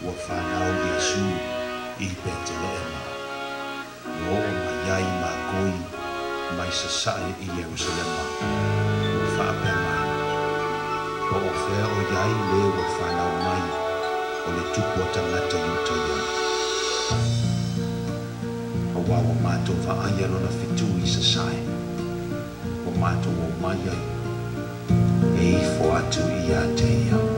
Ua fanau Iesu i Peteleema. Ua oo mai ai Makoi mai sasae i Ierusalema, ua faapea mai, Po o fea o i ai le ua fanau mai o le Tupu o tagata Iutaia? Aua ua matou vaaia lona fetu i sasae, ua matou omai ai e ifo atu ia te ia.